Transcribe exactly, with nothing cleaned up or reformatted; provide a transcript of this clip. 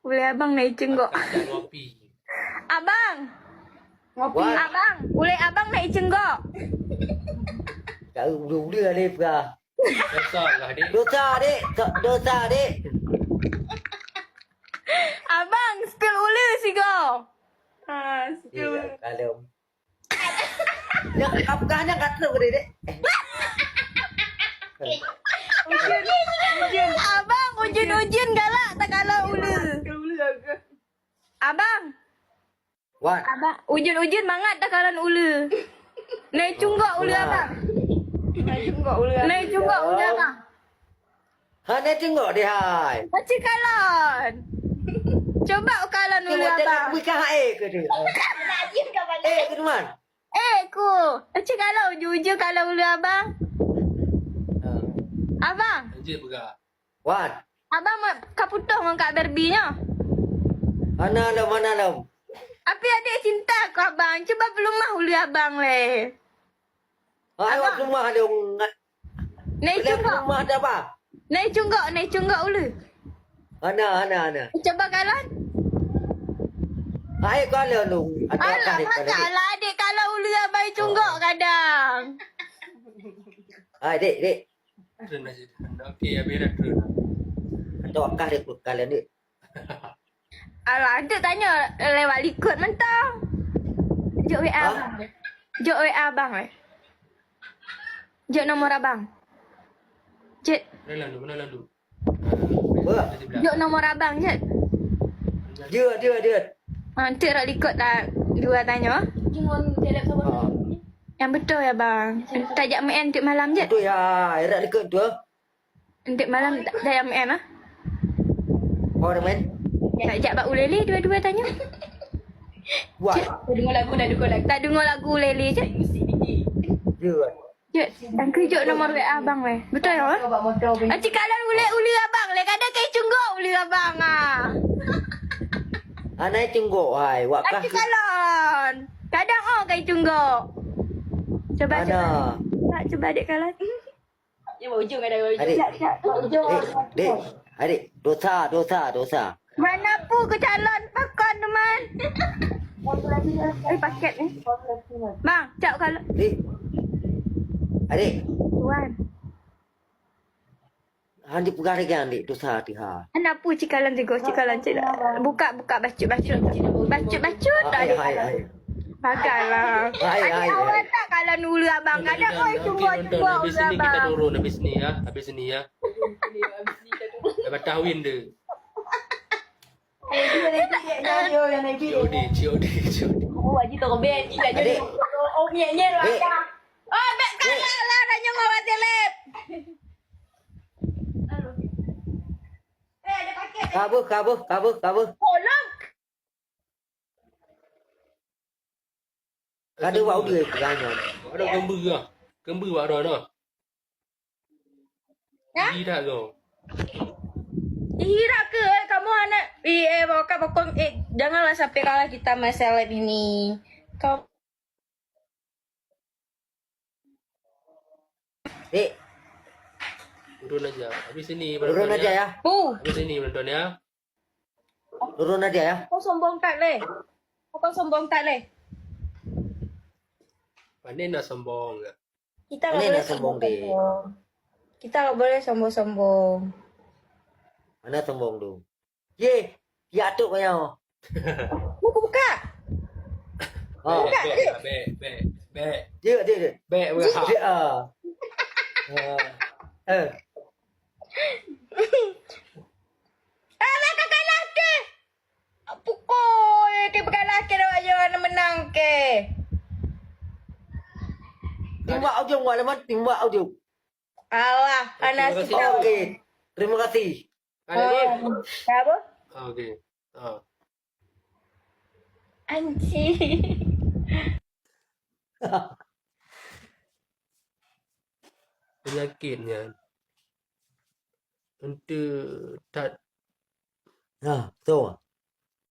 Ulèe abang na icunggok. Abang. Ngopi. Abang. Ngopi. Wan. Abang, ulèe abang na icunggok. Ka udah-udah ada peugah. Dosa lah, Dek. Dosa, Dek. Do-, dosa, Dek. Abang, spill ulèe sigoe. Ha, spill. Iya, kalau Nyan ka peugah nyan ka trok tadi, Dek. Ujeuen, ujeuen. Abang, ujeuen-ujeuen galak takalon ulèe. Abang. Wan. Abang, ujeuen-ujeuen mangat takalon ulèe. Na icunggok ulèe abang. Na icunggok ulèe abang. Na icunggok ulèe abang. Hana tengok deh hai. Aci kalon. Cuba kalon ulèe abang. Bukan hai ke tu? Eh, ke teman. Eh, ku. Aci kalon uju-uju kalon ulèe abang. Ha. Abang. Anjir peugah. Wan. Abang ma-, ka putôh ngon Kak Barbie nyoe. Hana lom, hana lom. Tapi adek cinta ku abang. Cuba peulumah ulèe abang leh. Hai, abang. Peulumah lom. Na icunggok. Rumah ada apa? Na icunggok, na icunggok ulèe. Hana, hana, hana. Cuba kalon. Hai, kalon lu. Ada apa? Alah, ni, kalon ni? Masalah adik kalon ulèe abang icunggok kadang. Hai, Dek, Dek. Okey, habis dah turun. Atau akah dia kalon ni. Alah, jeuet tanyoe lewat likot mantong. Jok W A abang. Jok W A abang, weh. Jok nomor abang. Jok. Mana lalu? Mana lalu? Apa? Jok nomor abang, jok. Jok, jok, jok. Ha, enteuk rot likot lah dua tanyoe. Cuma dia laptop abang. Ha. Yang betul ya, bang. Tajak main enteuk malam, jok. Betul ya, rot likot tu. Enteuk malam dah yang main ah. Oh, dah main? Tak jak bak ulèe dua-dua tanyoe. Wah. Tak dengar lagu, tak dengar lagu. Tak dengar lagu ulèe je. Musik D J. Ya. Jok, angkeu jok nomor W A abang weh. Betul ya, weh? Aci kalon ulèe-ulèe abang leh. Kadang kai cunggok ulèe abang ah. Anak cunggok hai. Wak kah. Aci kalon. Kadang oh kai cunggok. Cuba, cuba. Mana? Tak, cuba adik kalon. Ya, bak ujung ada, bak ujung. Adik. Cak, cak, bak ujung. Dek, dek. Adik, dosa, dosa, dosa. Mana pu ke calon pakon teman? Eh, paket ni. Bang, cak kalau. Dek. Adik. Tuan. Han dipeugah lagi, Dek, dosa hati ha. Anak pu cikalan tiga, cikalan cik. Buka, buka bacut, bacut. Bacut, bacut. Hai, hai, hai. Bagailah. Hai, hai, hai. Adik awak tak kalau nulu abang. Kadang oi, tunggu, tunggu, habis ni kita abang. Turun, habis ni ya, habis ni ya. Dah batah win dia. C O D, C O D, C O D. Oh, Haji Torbet, Haji Torbet. Adik. Oh, nyek, nyek, Dek. Raka. Oh, bek kalah lah, dah nyengok mati lep. Eh, ada paket. Kabeuh, kabeuh, kabeuh, kabeuh. Tolong. Kada wak udah pegang nyan. Ada kembeu ah. Kembeu wak ada dah. Ya? Ih, dah go. Ih, dah ke, eh, kamu anak, ih, eh, bawa kat pokok, eh, janganlah sampai kalah kita main seleb ini. Kau Dek. Turun aja. Habis ini penonton ya. Turun aja ya. Pu. Habis ini penonton ya. Turun aja ya. Kau sombong tak leh? Kau sombong tak leh? Pandai nak sombong ke? Kita nggak boleh sombong-sombong. Kita nggak boleh sombong-sombong. Mana sombong tu? Ye, ya tu kau. Buka, buka. Ha. Buka, bek, bek, bek, bek. Dia, dia, dia. Bek, buka. Dia, ah. Ah. Eh. Eh, kakak kalah ke? Pukul ke, bekalah ke, awak jangan menang ke. Timbak ujung, Wak Leman, timbak ujung. Alah, okey, terima kasih. Okey. Terima kasih. Ada ni? Oh, apa? Okey. Ha. Anjing. Penyakit nyan. Ente tak. Ha, betul.